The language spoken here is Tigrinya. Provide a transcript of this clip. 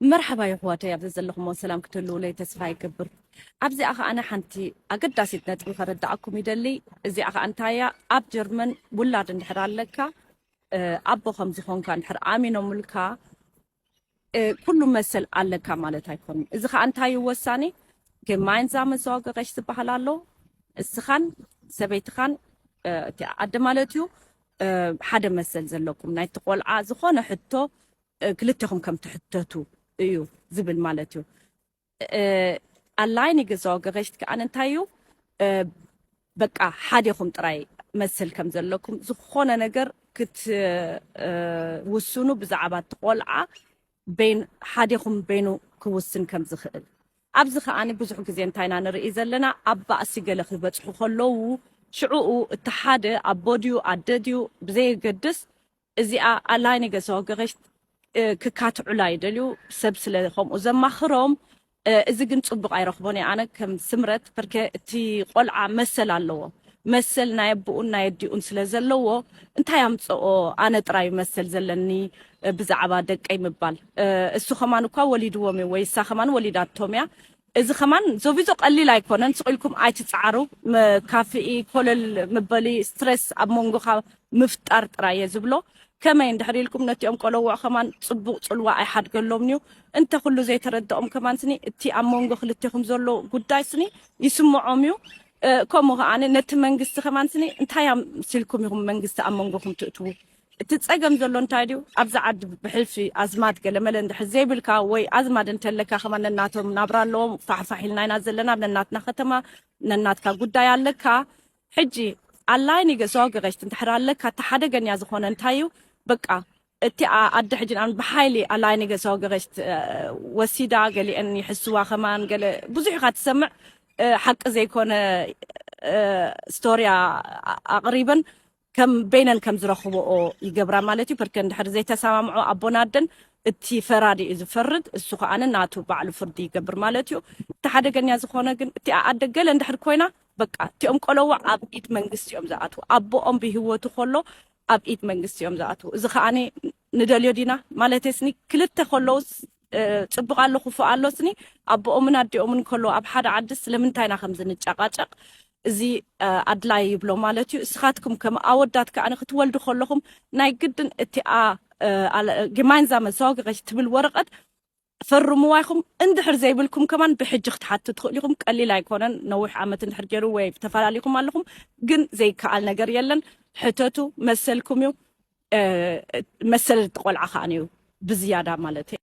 መርሓባ የሕዋተይ፣ ኣብዚ ዘለኹሞ ሰላም ክትህልውለይ ተስፋ ይገብር። ኣብዚኣ ከኣ ኣነ ሓንቲ ኣገዳሲት ነጥቢ ከረዳኣኩም ይደሊ። እዚኣ ከኣ እንታይ እያ? ኣብ ጀርመን ውላድ እንድሕር ኣለካ፣ እ፣ ኣቦ ከም ዝኾንካ እንድሕር ኣሚኖምልካ፣ እ፣ ኩሉ መሰል ኣለካ ማለት ኣይኮኑን። እዚ ከኣ እንታይ እዩ ወሳኒ? gemeinsame Sorgerecht ዝበሃል ኣሎ። እስኻን ሰበይትኻን፣ እ፣ እቲ ኣደ ማለት እዩ፣ እ፣ ሓደ መሰል ዘለኩም። ናይቲ ቆልዓ ዝኾነ ሕቶ፣ እ፣ ክልቴኹም ከም ትሕተቱ እዩ ዝብል ማለት እዩ። እ፣ alleinige Sorgerecht ከኣ እንታይ እዩ? እ፣ በቃ ሓዴኹም ጥራይ መሰል ከም ዘለኩም፣ ዝኾነ ነገር ክት-፣ እ፣ ውስኑ ብዛዕባ እቲ ቆልዓ በይን፣ ሓዴኹም በይኑ ክውስን ከም ዝኽእል። ኣብዚ ከኣ ብዙሕ ግዜ እንታይ ኢና ንርኢ ዘለና? ኣብ ባእሲ ገለ ክበጽሑ ከለዉ፣ ሽዕኡ እቲ ሓደ ኣቦ ድዩ ኣደ ድዩ ብዘየገድስ፣ እዚኣ alleinige Sorgerecht፣ እ፣ ክካትዑላ ይደልዩ። ሰብ ስለ ከምኡ ዘማኽሮም፣ እ፣ እዚ ግን ጽቡቕ ኣይረኽቦን እየ ኣነ ከም ስምረት፣ በርከ እቲ ቆልዓ መሰል ኣለዎ። መሰል ናይ ኣቦኡን ናይ ኣዲኡን ስለ ዘለዎ፣ እንታይ ኣምጽኦ ኣነ ጥራይ መሰል ዘለኒ፣ እ፣ ብዛዕባ ደቀይ ምባል? እ፣ እሱ ከማን እኳ ወሊድዎም እዩ ወይ እሳ ከማን ወሊዳቶም እያ። እዚ ከማን ዞቪዞ ቀሊል ኣይኮነን፣ ስቕ ኢልኩም ኣይትጽዓሩ። መ-፣ ካፍኢ፣ ኮለል ምበሊ፣ ስትረስ ኣብ መንጎኻ ምፍጣር ጥራይ እየ ዝብሎ። ከመይ እንድሕር ኢልኩም ነቲኦም ቆለውዕ ከማን ጽቡቕ ጽልዋ ኣይሓድገሎምን እዩ። እንተ ኩሉ ዘይተረድኦም ከማን ስኒ እቲ ኣብ መንጎ ክልቴኹም ዘሎ ጉዳይ ስኒ ይስምዖም እዩ። እ፣ ከምኡ ከኣ ነቲ መንግስቲ ከማን ስኒ እንታይ ኣምሲልኩም ኢኹም መንግስቲ ኣብ መንጎኹም ትእትዉ? እቲ ጸገም ዘሎ እንታይ ድዩ? ኣብዚ ዓዲ ብሕልፊ ኣዝማድ ገለ መለ እንድሕር ዘይብልካ ወይ ኣዝማድ እንተለካ ከማን ነናቶም ናብራ ኣለዎም። ፋሕፋሕ ኢልና ኢና ዘለና ኣብ ነናትና ከተማ፣ ነናትካ ጉዳይ ኣለካ። ሕጂ alleinige Sorgerecht እንድሕር ኣለካ፣ እቲ ሓደገኛ ዝኾነ እንታይ እዩ? በቃ እቲ ኣ-፣ ኣደ ሕጂ ንኣብነት ብሓይሊ alleinige Sorgerecht፣ እ፣ ወሲዳ፣ ገሊአን ይሕስዋ ከማን፣ ገለ ብዙሕ ኢኻ ትሰምዕ፣ እ፣ ሓቂ ዘይኮነ፣ እ፣ ስቶርያ ኣ-፣ ኣቕሪበን ከም በይነን ከም ዝረኽብኦ ይገብራ ማለት እዩ። በርከ እንድሕር ዘይተሰማምዖ ኣቦን ኣደን እቲ ፈራዲ እዩ ዝፈርድ፣ እሱ ከኣ ናቱ ባዕሉ ፍርዲ ይገብር ማለት እዩ። እቲ ሓደገኛ ዝኾነ ግን እቲ ኣደ ገለ እንድሕር ኮይና፣ በቃ እቲኦም ቆለውዕ ኣብ ኢድ መንግስቲ እዮም ዝኣትዉ። ኣቦኦም ብህይወቱ ከሎ ኣብ ኢድ መንግስቲ እዮም ዝኣትዉ። እዚ ከኣ ንደልዮ ዲና? ማለት ስኒ ክልተ ከለውስ፣ እ፣ ጽቡቕ ኣሎ ክፉእ ኣሎ ስኒ፣ ኣቦኦምን ኣዲኦምን ከለዉ ኣብ ሓደ ዓዲ ስለምንታይ ኢና ከምዚ ንጨቃጨቅ? እዚ፣ እ፣ ኣድላይ ይብሎ ማለት እዩ። እስኻትኩም ከም ኣወዳት ከኣ ክትወልዱ ከለኹም ናይ ግድን እቲኣ፣ እ፣ ኣለ-፣ gemeinsame Sorgerecht ትብል ወረቐት ፈርምዋ ኢኹም። እንድሕር ዘይብልኩም ከማን ብሕጂ ክትሓቱ ትኽእሉ ኢኹም። ቀሊል ኣይኮነን። ነዊሕ ዓመት እንድሕር ገይሩ ወይ ተፈላለኹም ኣለኹም፣ ግን ዘይከኣል ነገር የለን። ሕተቱ፣ መሰልኩም እዩ። እ፣ መሰል እቲ ቆልዓ ከኣ እዩ ብዝያዳ ማለት እዩ።